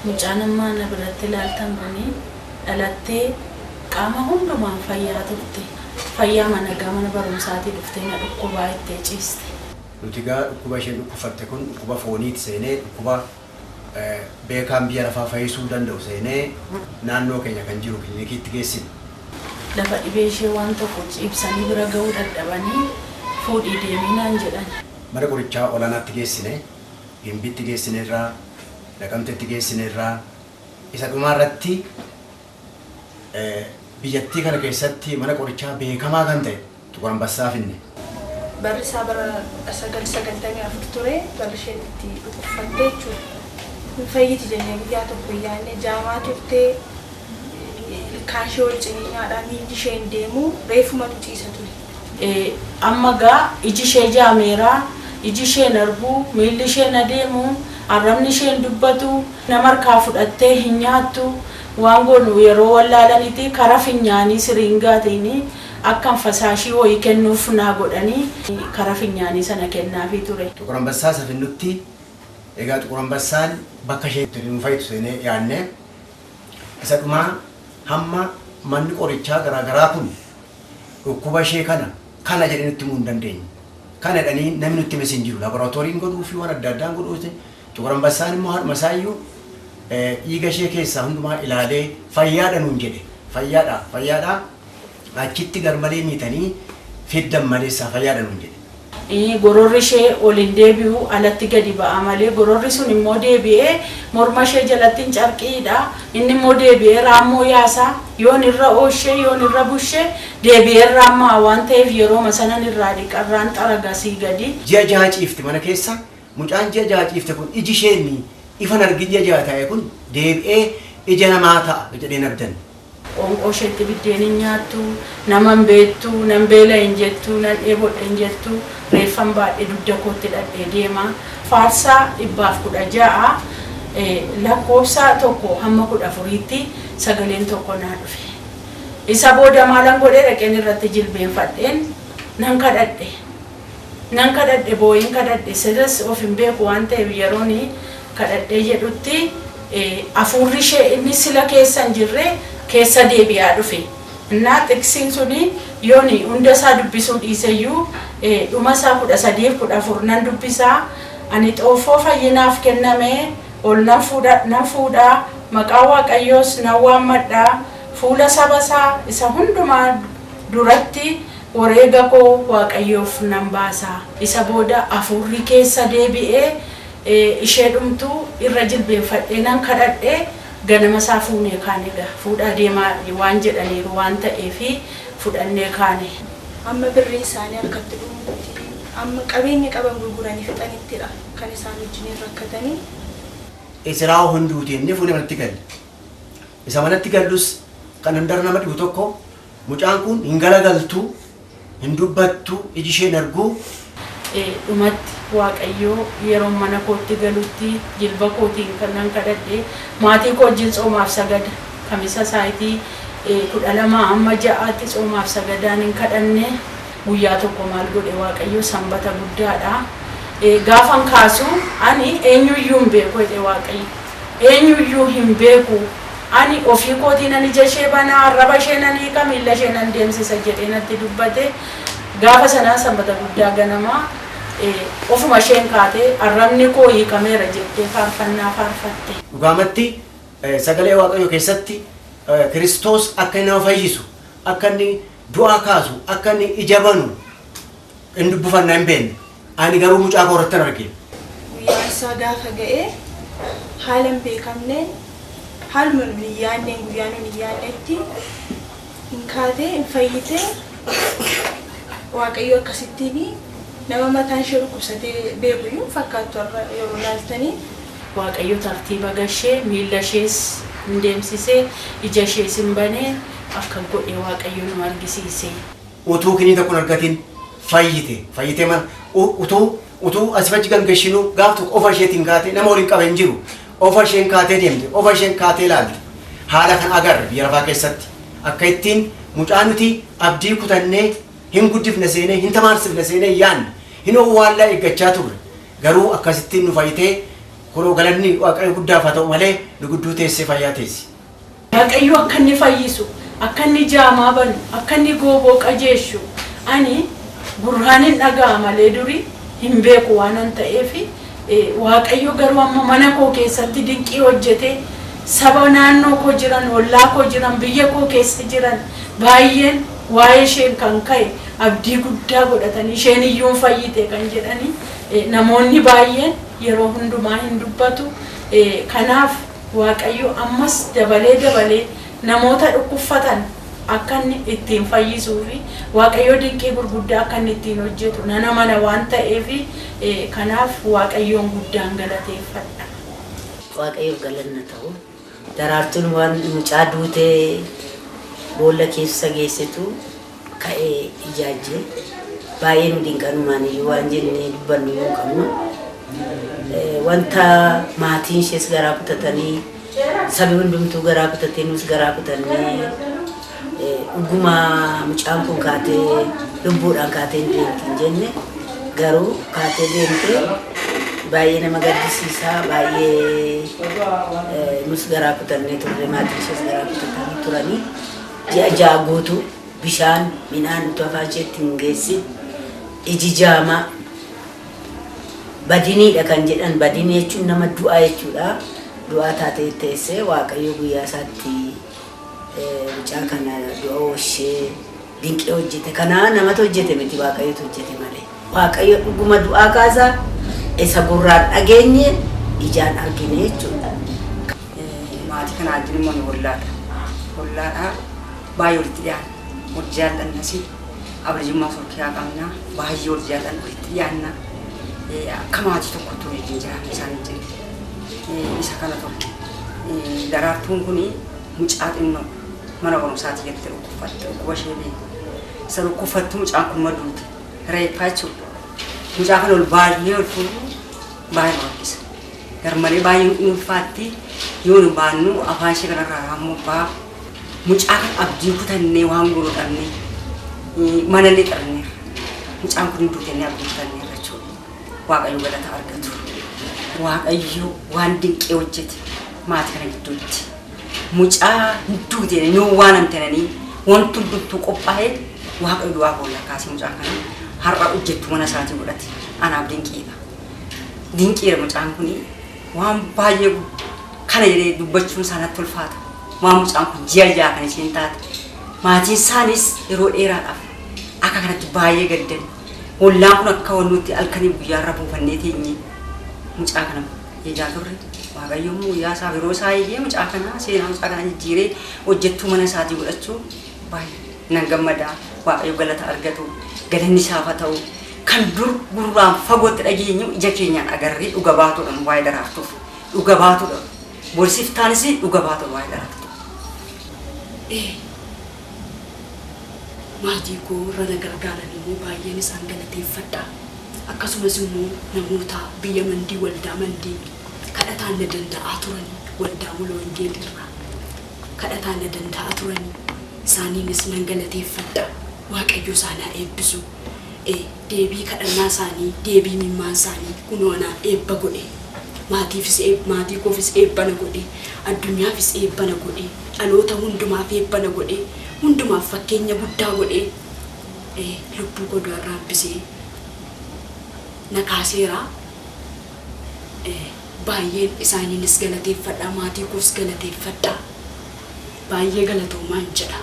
Mucaan ammaa na biratti ilaaltan kuni dhalattee qaama hundumaan fayyaa turte. Fayyaa mana gaa mana barumsaatii dhuftee na dhukkubaa ittee ciiste. Nuti gaa dhukkuba isheen dhukkubfatte kun dhukkuba fooniiti seenee, dhukkuba beekaan biyya lafaa fayyisuu danda'u seenee naannoo keenya kan jiru kilinikiitti geessine. Lafa dhibee ishee waan tokko ibsanii bira ga'uu dadhabanii fuudhii deemii naan jedhan. Mana qorichaa olaanaatti geessine, Gimbiitti geessineerraa, Naqamteetti geessineerraa, isa dhumaa irratti biyyattii kana keessatti mana qorichaa beekamaa kan ta'e Xuqur Ambassaa finne. Barri isaa bara 1994 ture, barri isheen itti dhukkubfatte jechuudha. Hin fayyiti jennee guyyaa tokko hin yaadne. Jaamaa turte, ilkaan ishee ol ciniinaadha, miilli ishee hin deemu, reeffumatu ciisa ture. Amma gaa iji ishee jaameera, iji ishee hin argu, miilli ishee hin adeemu, arrabni ishee hin dubbatu, nama harkaa fudhattee hin nyaattu. Waan goonu yeroo wallaalaniiti karaa finyaanii siriingaatiin akkan fasaashii wayii kennuuf naa godhanii karaa finyaanii sana kennaafii ture. Xuqur Ambassaa isa finnutti, egaa Xuqur Ambassaan bakka ishee itti nu fayyitu seenee yaadne. Isa dhumaa hamma manni qorichaa garaa garaa kun dhukkuba ishee kana kana jedhee nutti himuu hin dandeenye. Kana jedhanii namni nutti himes hin jiru. Laaboraatooriin godhuu fi waan adda addaan godhuu. Xuqur Ambassaan immoo haadhuma isaa iyyuu dhiiga ishee keessaa hundumaa ilaalee fayyaadha nuun jedhe. Fayyaadha, fayyaadha, achitti garmalee miitanii fiddan maleessaa fayyaadha nuun jedhe. Gororri ishee ol hin deebi'u, alatti gadi ba'a malee. Gororri sun immoo deebi'ee morma ishee jalatti hin carqiidha. Inni immoo deebi'ee raammoo yaasa. Yoon irra ooshee, yoon irra bushee, deebi'ee raammaa waan ta'eef yerooma sanan irraa dhiqarraan xaragasii gadi. Ji'a 6 ciifte mana keessa. Mucaan ji'a 6 ciifte kun, iji isheen ifan argin ji'a 6 taa'e kun deebi'ee ija namaa ta'a jedheen abdanne. Qoonqoo isheetti biddeen hin nyaattu, nama hin beektu, nan beela'e hin jettu, nan dheebodhe hin jettu, reeffan baadhee dugda kootti hidhadhee deema. Faarsaa 116 lakkoofsa 1 hamma 14tti sagaleen tokko naa dhufe. Isa booda maalan godhee dhaqeen irratti jilbeenfadheen nan kadhadhe. Nan kadhadhe, boo'een kadhadhe, silas of hin beeku waan ta'eef yeroon kadhadhee jedhutti hafuurri ishee inni sila keessa hin jirre keessa deebi'aa dhufe. Innaa xiqsiin suni yoon hunda isaa dubbisuu dhiiseyyuu dhuma isaa 13 fi 14 nan dubbisaa. Ani xoofoo fayyinaaf kenname ol nan fuudha, nan fuudha, maqaa Waaqayyoos nan waammadha, fuula saba isaa isa hundumaa duratti wareega koo Waaqayyoof nan baasa. Isa booda hafuurri keessa deebi'ee ishee dhumtuu irra jilbeenfadhee nan kadhadhe. Ganama isaa fuunee kaane egaa. Fuudhaa deemaa waan jedhaniiru waan ta'eef fudhannee kaane. Amma birriin isaanii harkatti dhumutti, amma qabeenya qaban gurguranii fixanittidha kan isaan wajjiniin rakkatanii. Isiraa hunduuti inni fuunee manatti galle. Isa manatti gallus kan hundar nama dhibu tokko, mucaan kun hin galagaltu, hin dubbattu, iji ishee hin argu. Dhumatti Waaqayyoo yeroo mana kootti galutti jilba kootiin kan nan kadhadhe. Maatii koo wajjin tsoomaaf sagada. Kamisa saayitii 12 amma 6tti tsoomaaf sagadaan hin kadhanne. Guyyaa tokko maal godhe Waaqayyo? Sanbata guddaadha. Gaafan kaasu ani eenyuyyuu hin beeku jedhe Waaqayyo. Eenyuyyuu hin beeku. Ani ofii kootii nan ija ishee banaa, arraba ishee nan hiika, miilla ishee nan deemsisa jedhee natti dubbate. Gaafa sanaa Sanbata guddaa ganamaa ofuma isheen kaatee arrabni koo hiikameera jettee faarfannaa faarfatte. Dhugaamatti sagalee Waaqayyoo keessatti Kiristoos akka inni nama fayyisu, akka inni du'aa kaasu, akka inni ija banu hin dubbifanna hin beekne. Ani garuu mucaa koo irratti arge. Guyyaan isaa gaafa ga'e haala hin beekamneen, haaluma nun hin yaadneen, guyyaa nun hin yaadnetti hin kaatee, hin fayyite. Waaqayyo akkasittiin nama mataan ishee dhukkubsatee beeku iyyuu hin fakkaattu har'a yeroo ilaaltanii. Waaqayyo tartiiba gashee, miilla ishees hin deemsise, ija ishees hin bane, akka godhe Waaqayyo nu argisiise. Utuu kinii tokko hin argatin fayyite. Fayyitee mana utuu asii achi gangashinuu gaaf tokko ofa isheetiin kaatee, nama waliin qabe hin jiru. Ofa isheen kaatee deemte, ofa isheen kaatee ilaalte. Haala kan agarre biyya lafaa keessatti. Akka ittiin mucaa nuti abdii kutannee hin guddifne seenee, hin tamaarsifne seenee yaanne, hin owwaallaa eeggachaa turre. Garuu akkasittiin nu fayyitee. Kunoo galanni Waaqayyo guddaaf haa ta'u malee nu gidduu teessee fayyaa teessi. Waaqayyo akka inni fayyisu, akka inni jaamaa banu, akka inni gooboo qajeeshu ani gurraan hin dhaga'a malee duri hin beeku waanan ta'eef Waaqayyo garuu amma mana koo keessatti dinqii hojjete saba naannoo koo jiran, ollaa koo jiran, biyya koo keessa jiran baay'een waa'ee isheen kan ka'e abdii guddaa godhatanii isheen iyyuu hin fayyite kan jedhanii namoonni baay'een yeroo hundumaa hin dubbatu. Kanaaf Waaqayyo ammas dabalee dabalee namoota dhukkuffatan akka inni ittiin fayyisuu fi Waaqayyo dinqii gurguddaa akka inni ittiin hojjetu nan amana waan ta'eef kanaaf Waaqayyoon guddaan galateeffadha. Waaqayyoof galanna ta'u. Daraartuun waan mucaa duutee boolla keessa geessitu ka'ee ijaajje. Baay'ee nu dinqanumaan iyyuu waan jennee dubbannu iyyuu hin qabnu. Wanta maatiin ishees garaa kutatanii sabi hundumtuu garaa kutatee nus garaa kutannee dhuguma mucaan kun kaatee lubbuudhaan kaatee hin deemti hin jenne garuu kaatee deemte baay'ee nama gaddisiisa baay'ee nus garaa kutannee turre maatiin ishees garaa kutatanii turanii ji'a 6 guutuu bishaan midhaan utuu afaan isheetti hin geessin iji jaamaa badiniidha kan jedhan badinii jechuun nama du'aa jechuudha du'aa taatee teessee Waaqayyo guyyaa isaatti mucaa kana du'a ooshee dinqii hojjete. Kana namatu hojjete miti Waaqayyotu hojjete malee. Waaqayyo dhuguma du'aa kaasa isa gurraan dhageenye ijaan argine jechuudha. Maatii kana wajjin immoo nu ollaadha. Ollaadha baay'ee walitti dhiyaanna. Wal jaallannas abrijummaa sorkiyaa qabna. Baay'ee wal jaallanna walitti dhiyaanna. Akka maatii tokkotti wajjin jiraanna isaan wajjin. Isa kana ture. Daraartuun kun mucaa xinnoo mana barumsaati jettee dhukkubfatte dhukkuba ishee beeku. Isa dhukkubfattu mucaan kun maduute reeffaa jechuudha. Mucaa kana ol baay'ee ol fuudhu baay'ee nu rakkisa. Garmalee baay'ee nu ulfaatti yoo nu baannu afaan ishee kanarraa raammoo ba'a. Mucaa kan abdii kutannee waan goonu dhabnee manallee xaranneerra. Mucaan kun hin duutennee abdii kutanneerra jechuudha. Waaqayyo galata argatu. Waaqayyo waan dinqii hojjete maatii kana gidduutti. Mucaa hin duute nuu waan amtananii wanti hundumtuu qophaa'ee Waaqayyo du'aa boollaa kaasee mucaa kana har'a hojjettu mana isaatii godhate. Anaaf dinqiidha. Dinqiidha mucaan kun waan baay'ee kana jedhee dubbachuun isaa natti ulfaata. Waan mucaan kun ji'a 6 kan isheen taate. Maatiin isaanis yeroo dheeraadhaaf akka kanatti baay'ee gaddan. Ollaan kun akka wannuutti halkanii guyyaarra buufannee teenye mucaa kana eegaa turre. Waaqayyo immoo guyyaa isaa yeroo isaa eegee mucaa kana seenaa mucaa kana jijjiiree hojjettuu mana isaatii godhachuu baay'ee nan gammada. Waaqayyo galata argatu. Galanni isaaf haa ta'u. Kan dur gurraan fagootti dhageenyu ija keenyaan agarree dhuga baatuudha nu waa'ee Daraartuuf. Dhuga baatuudha. Borsiif taanis dhuga baatuudha waa'ee Daraartuu. Maatii koo warra na gargaaran immoo baay'een isaan galateeffadha. Akkasumas immoo namoota biyya Mandii waldaa Mandii kadhataan na danda'aa turanii waldaa Mula Wangeelii irraa kadhataan na danda'aa turanii isaaniinis nan galateeffadha. Waaqayyo isaan haa eebbisu. Deebii kadhannaa isaanii, deebii imimmaan isaanii kunoo anaaf eebba godhe. Maatiifis maatii koofis eebba na godhe. Addunyaafis eebba na godhe. Dhaloota hundumaaf eebba na godhe. Hundumaaf fakkeenya guddaa godhe. Lubbuu koo du'arraa hambisee na kaaseera. Baay'een isaaniinis galateeffadha. Maatii koos galateeffadha. Baay'ee galatoomaan jedha.